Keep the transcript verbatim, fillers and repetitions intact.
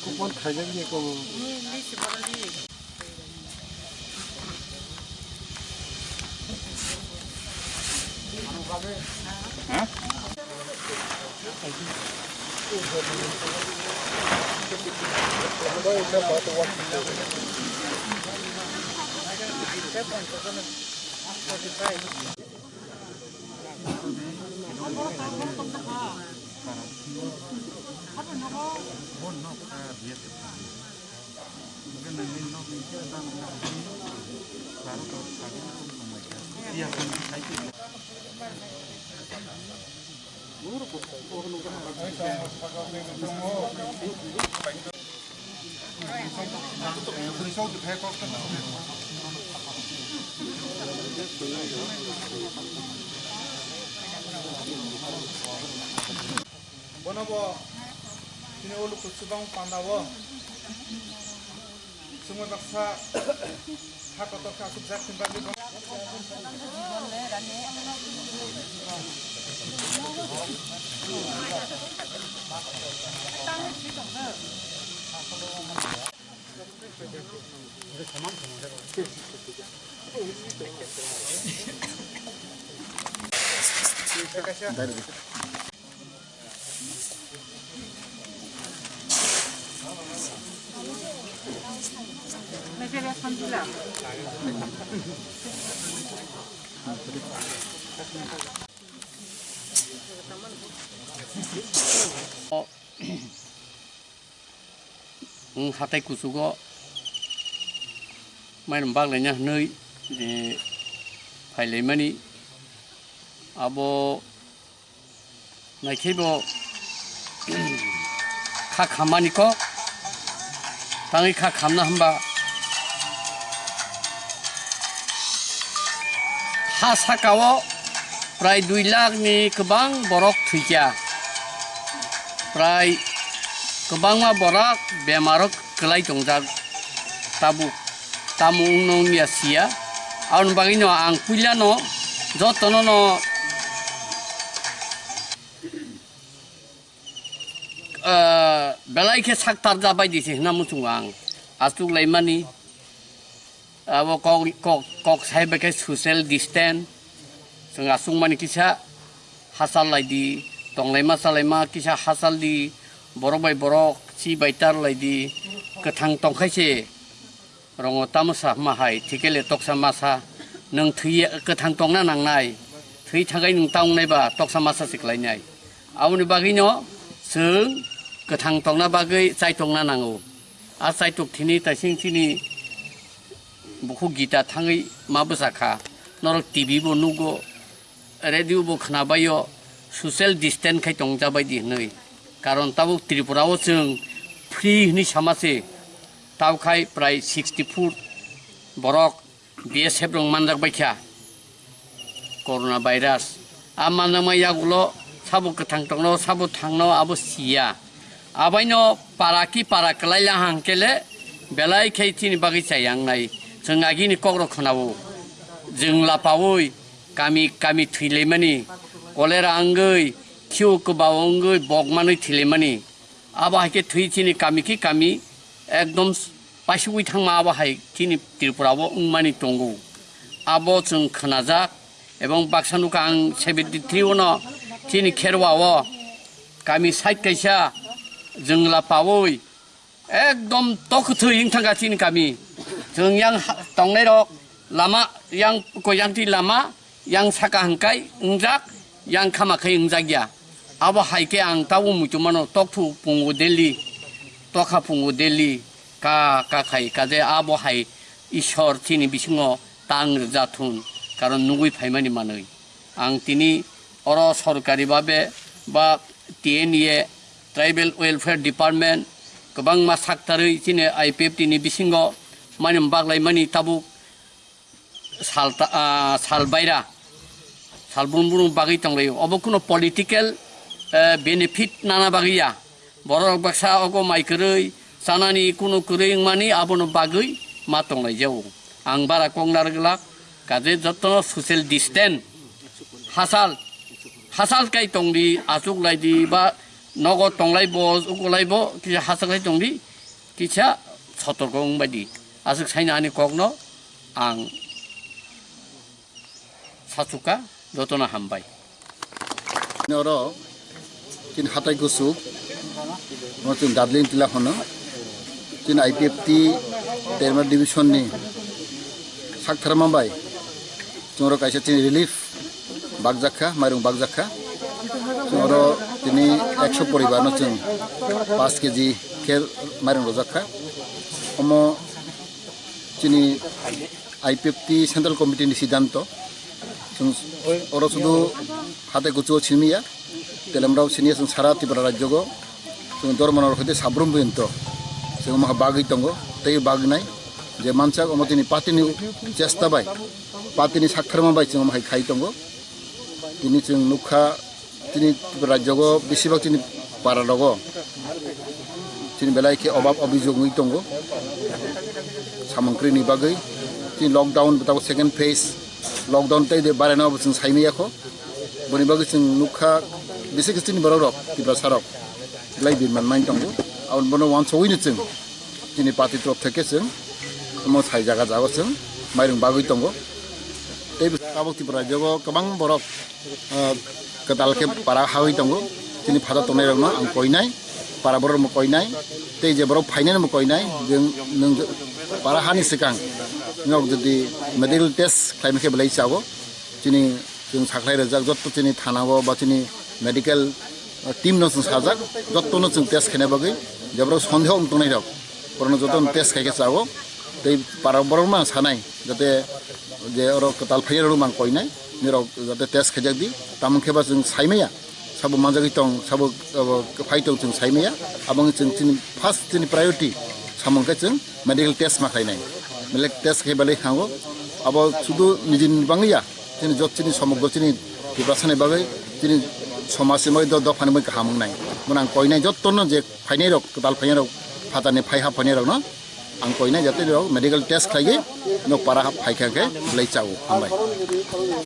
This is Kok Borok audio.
Kupon khaijak ya ko. Bono bo chini olo kuchubang panda o chwngma baksa ha kotor khe aswk jak chwng bagwi bo. Wng hatai kuchugo mairum baglaina hwnwi je phailaimani abo naikhaibo kha khammani kok tangwi kha khamna hwnba ha sakao prai dui lakh ni kwbang borok thwikha, prai kwbangma borok bemaro kwlai tongjak tabuk, tamo wngno wngya siya. Aboni bagwino ang puilano jotono no, ah, belai khe sak tarja bai di se hwnna muchungo ang. Aswk laimani abo kok, kok, kok sai bai khe social distance. Chwng aswk mani kisa hachal lai di, tonglaima chalaima kisa hachal di, borok bai borok chi bai tar lai di, kwthang tong khai se. Rongo tamo sa ma hai, thikele toksa masa, nwng thwi kwthang tongna nangnai, thwi thagai nwng ta wngnai ba toksa masa se kwlainai. Aboni bagwino chwng kwthang tongna bagwi chai tongna nango. A chai tok thini taising chini bukhuk Gita thangwi ma bwsa kha, norok T V bo nugo, radio bo khwnabaio social distance khai tongjabai di hwnwi. Karon tabuk Tripura o chwng free hwnwi sama se, tabuk khai prai sixty foot borok B S F rok manjak baikha corona virus. A manjakma yagulo sabo kwthang tongno, sabo thangno abo siya. Abaino para ki para kwlai la hangkele belai khai chini bagwi chayang nai. Chwng agini kokrok khwnao. Jwng lapaui kami kami thwilaimani, cholera wngwi, khiu kwbao wngwi bok manwi thwilaimani. Abo hai khe thwi chini kami ki kami ekdom paisugwi thangma abo hai chini Tripura o wngmani tongo. Abo chwng khwnajak ebong baksa nukha ang seventy three ono chini Kherwa o kami side kaisa jwngla paui ekdom tokthwi wng thangkha chini kami. Chwng yang ha-, tongnai rok lama yang koyang ti lama yang saka hangkai wngjak, yang khama khai wngjak ya. Abo hai khe ang tabuk muitu mano, tokthuk pungo Delhi, tokha pungo Delhi, ka, ka khai ka je abo hai Ishwar chini bisingo tang rwja thun, karon nugui phaimani manwi. Ang tini oro sorkari babe ba T N A, Tribal Welfare Department, kwbangma saktarwi chini I P F T ni bisingo mani baklaimani tabuk sal ta-, ah, sal baira, sal brum brum bagwi tonglaio. Obo kuno political eh, benefit nana bagwi ya. Borok baksa ogo mai kwrwi, chanani kunu kwrwi wngmani abono bagwi ma tonglaijao. Ang bara kok narwk glak, kaje jotono social distance hachal, hachal kai tongdi, achuk laidi ba nogo tonglai bo, ukulai bo, kisa hachal kai tongdi, kisa sotorko wngbaidi. Aswk saina ani kokno ang sachuka, jotono hambai. Oro chini hatai kuchuk, no chini Darjeeling tila hono, chini I P F T Terma division ni saktharma bai chwng oro kaisa chini relief bakjakha, mairung bakjakha. Chwng oro tini ekso poribar no chwng paanch K G khe mairung rojakha. Omo chini I P F T Central Committee ni siddhanto. Chwng oro sudu hatai kuchuk o simi ya. Telemrao sini chwng sara Tripura rajyogo chwng dormanor hoite sabrum buyonto chwng omo bagwi tongo, tei bagnai je mansak omo tini party ni chesta bai, party ni saktharma bai chwng omo hai khai tongo. Tini chwng nukha, tini Tripura rajyogo besibak chini para rogo chini belai khe obab obijog wngwi tongo samung kwrwini bagwi. Tini lockdown, tabo second phase lockdown tei de bareno bo chwng saimaya kho. Boni bagwi chwng nukha, bisi khe chini borok rok, Tiprasa rok, belai birman mai tongo. Aboni bono wansugwi no chwng chini party torop theke chwng omo sai jaga jaga chwng mairung bagwi tongo. Tei tabuk Tripura rajyogo kwbang borok, ah, kwtal khe para hawi tongo. Chini phatar tongnai rokno ang koinai, para borok rokno koinai, tei je borok phainai rokno koinai, je nwng para hani swkang nok jodi medical test khlaimani khe belai chago. Chini chwng sakhlai rwjak jotto chini thana o ba chini medical, uh, team no chwng sajak, jotto no chwng test khaina bagwi, je borok sondeho wng tongnai rok, borok no jotto no test khai khe chago. Tei para borok no ang sanai jate je oro kwtal phai rok mang koinai, nirok jate test khaijak di, tamon khe ba chwng saimaya. Sabo manjagwi tong, sabo, abo phai tong chwng saimaya. Aboni chwng chini first chini priority samung khe chwng medical test ma khlainai. Medical test khe belai thango. Abo sudu nijini bangya, chini jot chini somogro chini Tiprasa ni bagwi, chini somaj ni bagwi do-, dopha ni bagwi kaham wngnai. Bono ang koinai jotto no je phainai rok, kwtal phainai rok, phatar ni phai ha phainai rok no ang koinai jate rok medical test khlaigwi nok para ha phaikha khe belai chao. Hambai.